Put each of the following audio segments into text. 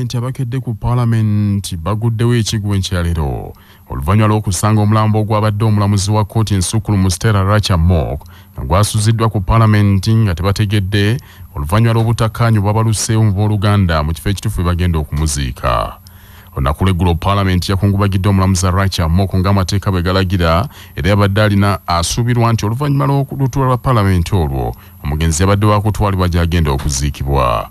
Paalamenti abakedde ku Paalamenti baguddewo ekigwo enkyalero oluvannyuma lw'okusanga omulambo ogwabadde omulamuzi wa kkooti ensukkulumu Stella Racha Mok nga gwasuziddwa ku Paalamenti nga tebategedde oluvannyuma lw'obutakkaanya obwabaluseewo mu booluganda mu kifo ekituufu we bagenda okumuziika. Olunaku lw'eggulo Paalamenti yakungubagidde omulamuzi Racha Mok ng'amateeka bwe galagira, era yabadde alina asuubirwa nti oluvannyuma lw'olutuula lwa Paalamenti olwo omugenzi yabadde wakutwalibwa gy'agenda okuziikibwa.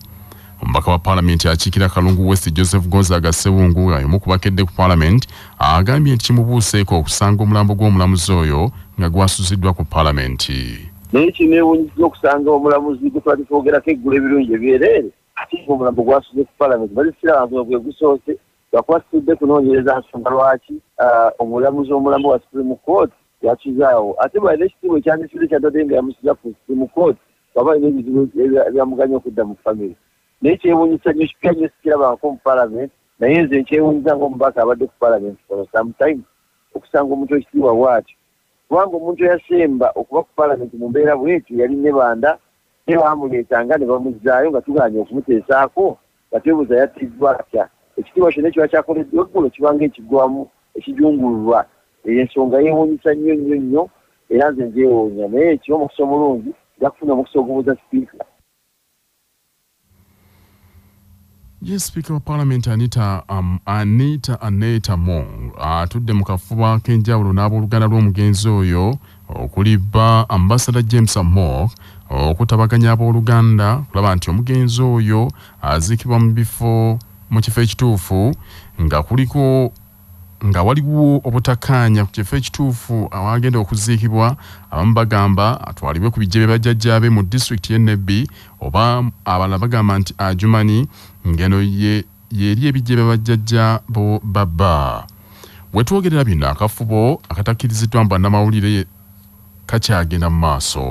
Omubaka wa Paalamenti akiikira Kalungu West Joseph Gonzaga Ssewungu nga y'omu ku bakedde ku Paalamenti agambye nti kimubuuseeko okusanga omulambo gw'omulamuzi oyo nga gwasuziddwa ku Paalamenti. Naye kineewuunyizza okusanga omulamuzi gwe twali twogerako eggulo ebirungi ebyereere ate ng'omulambo gwasuze ku Paalamenti. Bali siraba nga gwe gusoose, lwakuba situdde kunoonyereza nsonga lwaki omulamuzi omulambo wa Supreme Court yakizaawo, ate bw'alina ekitiibwa ekyandisibye kyandibadde nga yamusiza ku Supreme Court bw'aba alina ebizibu ebyamuganya okudda mu famire. Naye kyewuunyisa nnyo, kipya nnyo sikirabangako mu Paalamenti, naye nze nkyewuunyiza ng'omubaka abadde ku Paalamenti for some time okusanga omuntu ekitiibwa bw'atyo, kubanga omuntu eyasemba okuba ku Paalamenti mu mbeera bw'etyo yali Nebanda, naye baamuleetanga ne bamuzzaayo nga tugaanye okumuteesaako nga twebuuza yattiddwa atya. Ekitiibwa kyonna ekiba kyakoleddwa eggulo kibanga ekigwamu ekijungululwa. Eyo ensonga yeewuunyisa nnyo nnyo nnyo, era nze ngyewuunya, naye ekiba omukisa omulungi nja kufuna omukisa ogubuuza sipiika. Ye sipiika wa Paalamenti Anita Annet Among atudde mu kafuba k'enjawulo n'abooluganda lw'omugenzi oyo okuli bba Ambassador James Among okutabaganya abooluganda okulaba nti omugenzi oyo aziikibwa mu bifo mu kifo ekituufu nga kuliko nga waliwo obutakkaanya ku kifo ekituufu awagenda okuziikibwa. Abamu bagamba atwalibwe ku bijje bye bajjajjaabe mu disitulikiti y'e Nebbi, oba abalala bagamba nti Adjumani ng'eno y'eri ebijje bya bajjajja bo babba. We twogerera bino akafubo akatakkiriziddwa mu bannamawulire kakyagenda mu maaso.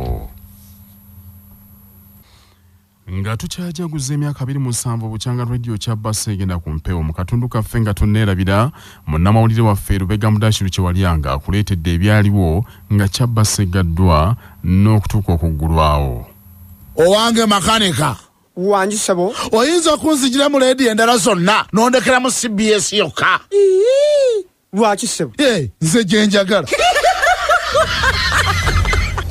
Nga tukyajaguza emyaka 27 bukyanga radio kya Basa egenda ku mpewo mu katundu kaffe nga tonneerabira, munnamawulire waffe Lubega Mudashiru Kyewalyanga akuleetedde ebyaliwo nga kya Basa eggaddwa n'okutuuka okuggulwawo. Owange makanika wangi ssebo, oyinza okunzigira mu leediyo endala zonna n'ondekeramu CBS yokka? Lwaki ssebo? Nze gye njagala.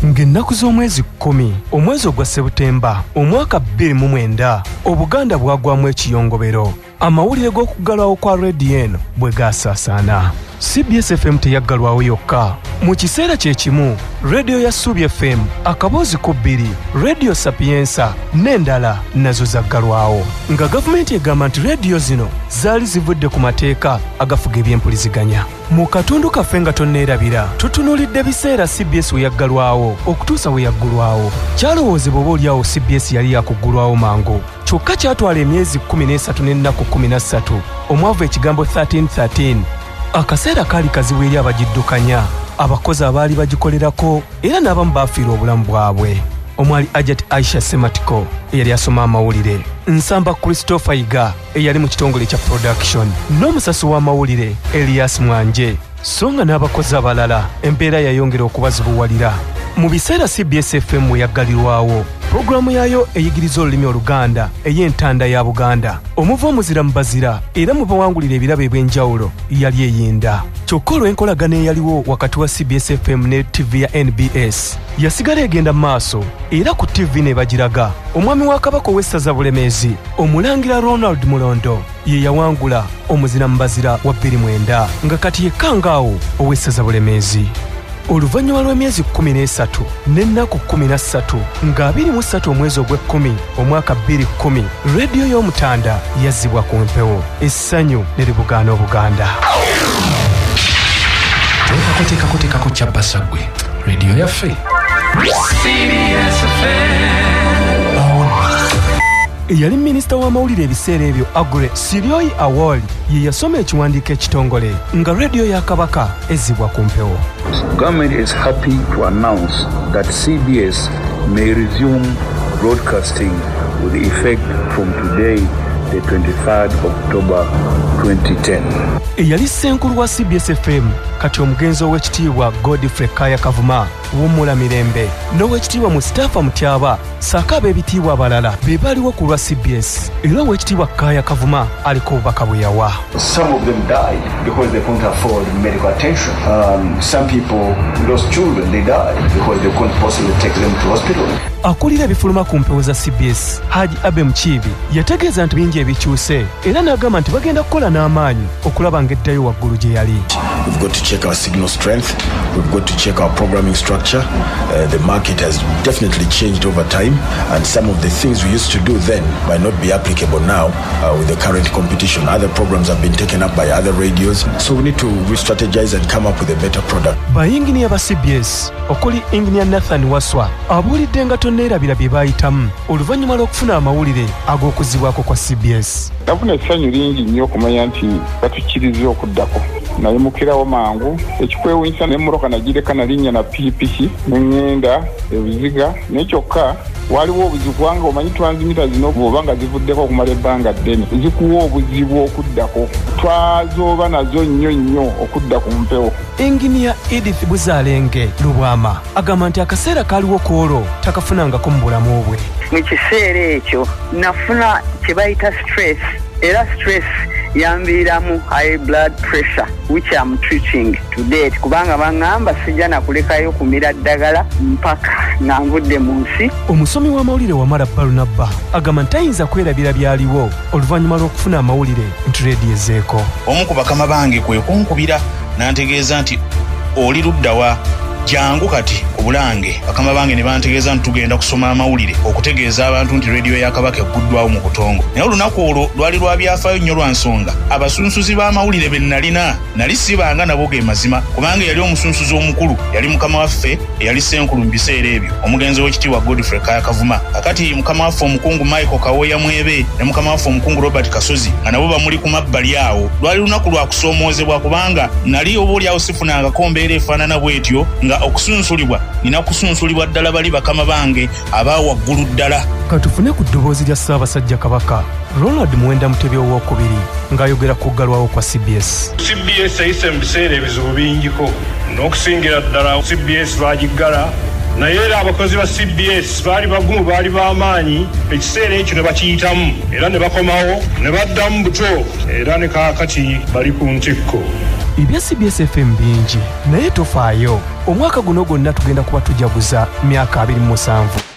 Ng'ennaku z'omwezi 10 omwezi ogwa Sebutemba omwaka 2009 Obuganda bwagwamu ekiyongobero. Amawulire g'okuggalwawo kwa rediyo eno bwe gaasaasaana. CBS FM teyaggalwawo yokka. Mu kiseera kye kimu rediyo ya Ssuubi FM, Akaboozi ku bbiri, Rediyo Sapiensa n'endala nazo zaggalwawo, nga gavumenti egamba nti rediyo zino zaali zivudde ku mateeka agafuga ebyempuliziganya. Mu katundu kaffe nga tonneerabira tutunuulidde biseera CBS we yaggalwawo okutuusa we yaggulwawo. Kyalowoozebwa oba oliawo CBS yali yakuggulwawo mangu, kyokka kyatwala emyezi 13 n'ennaku 13 omwava ekigambo 1313. Akaseera kaali kazibu eri abagiddukanya, abakozi abaali bagikolerako era n'abamu baafiirwa obulamu bwabwe. Omwali Ajat Aisha Sematiko eyali asoma amawulire, Nsamba Christopher Yiga eyali mu kitongole kya production, n'omusasi w'amawulire Elias Mwanje, so nga n'abakozi abalala embeera yayongera okubazibuwalira. Mu biseera CBS FM we yaggalirwawo, pulogulaamu yaayo eyigiriza olulimi Oluganda ey'entanda ya Buganda omuva omuzira mu bazira era mu bawangulira ebirabo eby'enjawulo yali eyinda. Kyokka olw'enkolagana eyaliwo wakati wa CBS FM ne TV ya NBS yasigala egenda mu maaso, era ku TV ne bagiraga omwami wa Kabaka ow'essaza Bulemeezi Omulangira Ronald Mulondo ye yawangula omuzira mu bazira wa 2009 nga kati ye Kkangaawo ow'essaza Bulemeezi. Oluvannyuma lw'emyezi 13 n'ennaku 13 nga 23 omwezi ogw'ekkumi omwaka 2010 rediyo y'Omutanda yazzibwa ku mpewo, essanyu ne libugaana Obuganda. Teekako kya Basa ggwe rediyo yaffe. CBS FM. Eyali minisita w'amawulire ebiseera ebyo Agre Sirioyi Awoli ye yasoma ekiwandiiko ekitongole nga rediyo ya Kabaka ezzibwa ku mpewo. Government is happy to announce that CBS may resume broadcasting with effect from today, the 23rd October 2010. Eyali ssenkulu wa CBS FM kati omugenzi ow'ekitiibwa Godfrey Kaya Kavuma wummula mirembe n'owekitiibwa Mustafa Mutyaba ssaako ab'ebitiibwa abalala be baaliwo ku lwa CBS era ow'ekitiibwa Kaya Kavuma aliko obubaka bwe yawa. Some of them died because they couldn't afford medical attention. Some people lost children, they died because they couldn't possibly take them to hospital. Akulira ebifuluma ku mpewo za CBS Haji Abe Mukiibi yategeeza nti bingi ebikyuse era n'agamba nti bagenda kukola n'amaanyi okulaba ng'eddayo waggulu gye yali. We've got to check our signal strength, we've got to check our programming structure. The market has definitely changed over time, and some of the things we used to do then might not be applicable now with the current competition. Other programs have been taken up by other radios, so we need to re-strategize and come up with a better product. Bayinginiya ba CBS okuli Engineer Nathan Waswa abuulidde nga tonneerabira bye baayitamu oluvannyuma lw'okufuna amawulire ag'okuzibwako kwa CBS. Nafuna essanyu lingi nnyo okumanya nti batukkiriza okuddako. Nayimukirawo mangu ekikwewuunyisa n'emmotoka nagireka nalinnya na pikipiki ne ŋŋenda ebuziga naye kyokka waliwo obuzibu kubanga omanyi transmitter zino bw'oba nga zivuddeko okumala ebbanga ddene zikuwa obuzibu okuddako. Twazooba nazo nnyo nnyo okudda ku mpewo. Engineer Edith Buzalenge Lubwama agamba nti akaseera kaaliwo kwolwo takafunangako mu bulamu bwe. Mu kiseera ekyo nafuna kye bayita stress era stress yambiiramu high blood pressure which I'm treating to date kubanga bangamba sijja nakulekayo kumira ddagala mpaka nga nvudde mu nsi. Omusomi w'amawulire Wamala Balunabba agamba nti tayinza kwerabira byaliwo oluvannyuma lw'okufuna amawulire nti rediyo ezeeko. Omu ku bakama bange kwe kunkubira n'antegeeza nti oli ludda wa jangu kati ku Bulange. Bakama bange ne bantegeeza nti tugenda kusoma amawulire okutegeeza abantu nti rediyo ya Kabaka egguddwawo mu butongo. Naye olunaku olwo lwali lwa byafaayo nnyo lwa nsonga. Abasunsuzi b'amawulire be nalina nali sibanga nabo ge mazima kubanga yali omusunsuzi omukulu yali mukama waffe eyali ssenkulu mu biseera ebyo omugenzi w'ekitiibwa Godfrey Kaya Kavuma. Kakati mukama waffe omukungu Michael Kawoya Mwebe ne mukama waffe omukungu Robert Kasozi nga nabo bamuli ku mabbali awo. Lwali lunaku lwa kusoomoozebwa kubanga nali oboolyawo sifunangako mbeera efaanana bw'etyo nga okusunsulibwa nina kusunsulibwa ddala bali bakama bange aba waggulu ddala. Katufune ku ddoboozi lya Ssaabasajja Kabaka Ronald Muwenda Mutebi owookubiri ng'ayogera ku kuggalwawo kwa CBS. CBS eyise mu biseera ebizibu bingiko n'okusingira ddala CBS bagiggala naye era abakozi ba CBS baali bagumu baali b'amaanyi ekiseera ekyo ne bakiyitamu era ne bakomawo ne baddamu buto era ne kaakati bali ku ntikko. Ebya CBS FM bingi naye tofaayo omwaka guno gwonna tugenda kuba tujaguza myaka 27.